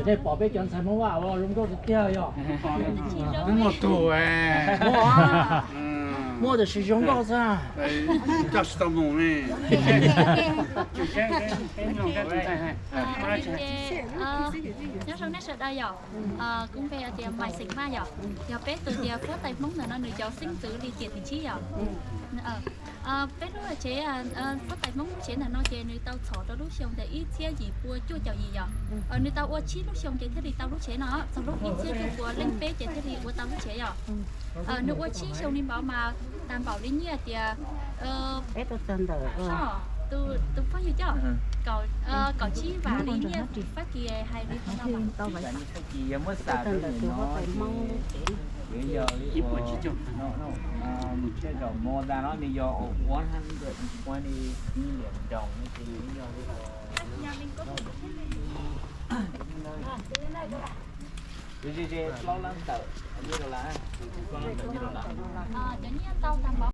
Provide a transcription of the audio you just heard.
Nej pom peb cov ntxhais Hmoob Vaj ua zoo nkauj tiag tiag yog? Muaj tus, muaj tiam sis zoo nkauj xwb. Coj tsis tau mus ne. Nyob zoo nej sawv daws yom. Kuv npe tias Maiv Xeem Maj yom, yog peb tus tias huab tais Hmoob ntawm no nws cov xeeb ntxwv li tiam tim tsib yom. Peb lub tsev, huab tais Hmoob lub tsev ntawm no ces nws tau txhom rau lub xyoo tias ib txhiab yim pua cuaj caum yim yom. Nws tau ua tsib lub xyoo ces thiaj li tau lub tsev no, txog lub ib txhiab cuaj pua leej peb ces thiaj li ua tau lub tsev yom. Nws ua tsib xyoo li npaum mas tag npaum li nyiaj tias tus phooj ywg coj kaum tsib vam li nyiaj Fab Kis hais li qhov no. Cov nyiaj ntau tag npaum.